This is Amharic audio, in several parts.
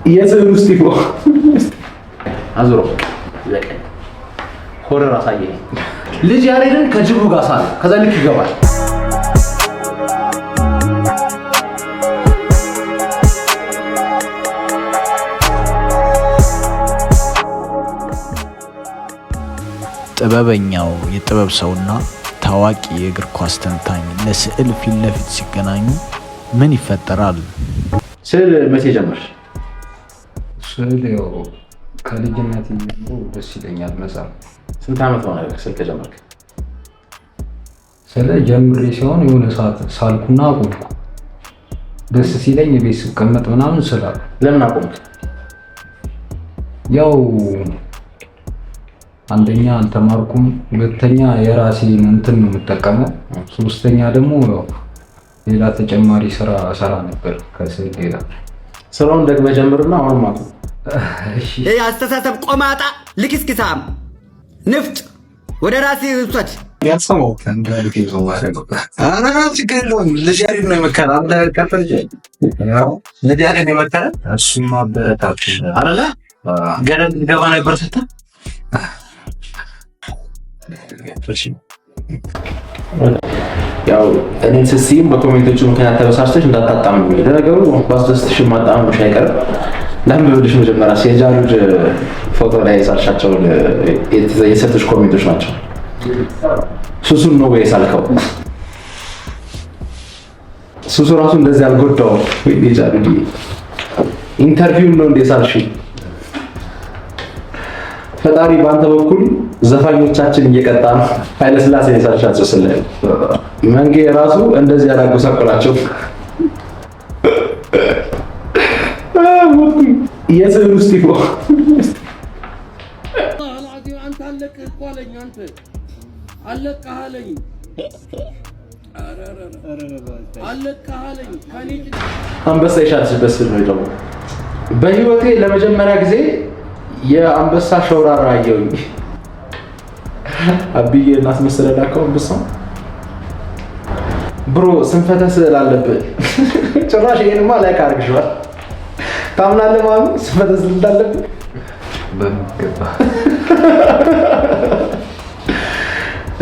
የስዕሉ እስጢፎ አዙሮ ይበቃል። Horror አሳየኝ። ልጅ ያሬድን ከጅቡ ጋር ሳለ ከዛ ልክ ይገባል። ጥበበኛው የጥበብ ሰውና ታዋቂ የእግር ኳስ ተንታኝ ለስዕል ፊት ለፊት ሲገናኙ ምን ይፈጠራል? ስዕል መቼ ጀመርሽ? ስዕል ያው ከልጅነት ጀምሮ ደስ ይለኛል መሳል። ስንት ዓመት ሆነ ስዕል ከጀመርክ? ስለ ጀምሬ ሲሆን የሆነ ሰዓት ሳልኩና አቆምኩ። ደስ ሲለኝ ቤት ስቀመጥ ምናምን ስላሉ። ለምን አቆምክ? ያው አንደኛ አልተማርኩም፣ ሁለተኛ የራሴን እንትን ነው የምጠቀመው፣ ሶስተኛ ደግሞ ያው ሌላ ተጨማሪ ስራ ሰራ ነበር ከስዕል ሌላ። ስራውን ደግመህ ጀምርና አሁንም አቁም። እሺ። ይህ አስተሳሰብ ቆማጣ ልክስክሳም ንፍጥ ወደ ራሴ ውሰድ። ችግር የለውም። ልጅ ያሬድ ነው የመከረህ። አንተ ቀጥል። ልጅ ያሬድ ነው የመከረህ። እሱማ አበረታቱ። አይደለ? ገደል ገባ ነበር ስትል። ያው እኔን ስትስይም በ comment ኦቹ ምክንያት ተበሳጭተሽ እንዳታጣምሚ። ለነገሩ ባስደስትሽ ማጣመምሽ አይቀርም። ላንብብልሽ መጀመሪያ የጃሉድ ፎቶ ላይ የሳልሻቸውን የሰጡሽ comment ኦች ናቸው። ሱሱን ነው ወይ የሳልከው? ሱሱ ራሱ እንደዚህ አልጎዳውም። ወይ ጃሉድ፣ interview ነው እንደ ሳልሽ? ፈጣሪ በአንተ በኩል ዘፋኞቻችን እየቀጣ ነው። ኃይለስላሴ የሳልሻቸው ስለ መንጌ ራሱ እንደዚህ ያላጎሳቆላቸው። የስዕሉ እስጢፎ አንተ አለቅህ እኮ አለኝ። አንተ አለቅህ አለኝ። አለቅህ አለኝ። ከኔ አንበሳ የሻልሽበት ስዕል ነው ደግሞ። በህይወቴ ለመጀመሪያ ጊዜ የአንበሳ ሸውራራ አየሁኝ። አብዬ እናስመሰለ ላከው አንበሳው። Bro፣ ስንፈተ ስዕል አለብህ። ጭራሽ ይሄንማ like አድርግሽዋል። ታምናለህ ማለት ነው ስንፈተ ስዕል እንዳለብህ? በሚገባ።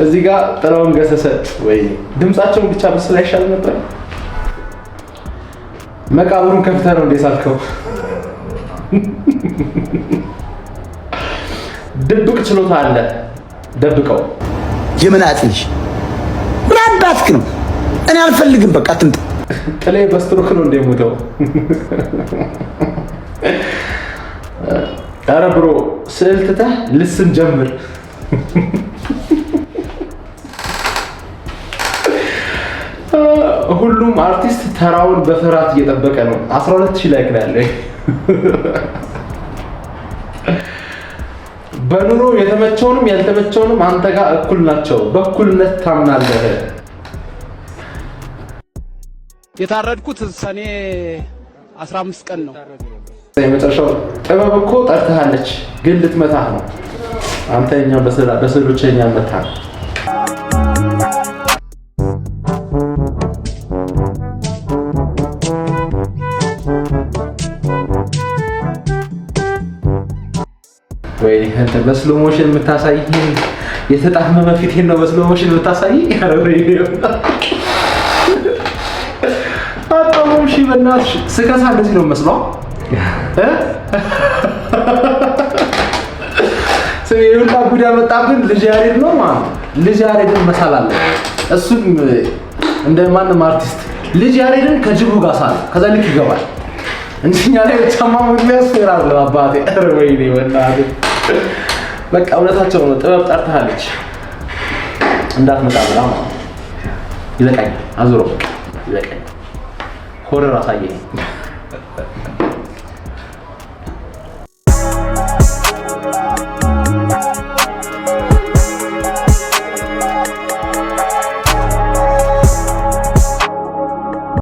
እዚህ ጋር ጥላውን ገሰሰ። ወይ ድምጻቸውን ብቻ ብስል አይሻልም ነበር? መቃብሩን ከፍተህ ነው እንዴ ሳልከው? ድብቅ ችሎታ አለ፣ ደብቀው። የምን አጥንሽ ምን አባትክ ነው? እኔ አልፈልግም። በቃ አትምጣ። ጥሌ በስትሮክ ነው እንደ ሞተው? ኧረ bro፣ ስዕል ትተህ ልስን ጀምር። ሁሉም አርቲስት ተራውን በፍርሃት እየጠበቀ ነው። 12 ሺህ like ነው ያለው። በኑሮ የተመቸውንም ያልተመቸውንም አንተ ጋር እኩል ናቸው። በእኩልነት ታምናለህ። የታረድኩት ሰኔ 15 ቀን ነው። የመጨረሻው ጥበብ እኮ ጠርተሃለች፣ ግን ልትመታህ ነው። አንተ እኛ በስዕሎች እኛን መታህ። ወይ አንተ በ slow motion የምታሳይ የተጣመመ ፊቴን ነው በ slow motion የምታሳይ? ኧረ ወይኔ፣ አጣመምሽ በእናትሽ። ስከሳ እንደዚህ ነው መስሏ እ ስሚ፣ የሁላ ጉድ ያመጣብን ልጅ ያሬድ ነው ማለት ነው። ልጅ ያሬድን መሳል አለ። እሱም እንደ ማንም አርቲስት ልጅ ያሬድን ከጅቡ ጋር ሳለ ከዛ ልክ ይገባል እንጂ እኛ ላይ ብቻማ የሚያስፈራ አይደለም አባቴ። ኧረ ወይኔ በእናትህ፣ በቃ እውነታቸው ነው። ጥበብ ጠርታለች እንዳትመጣ ብላ ማለት ነው። ይበቃኛል። አዙሮ ይበቃኛል። Horror አሳየኝ።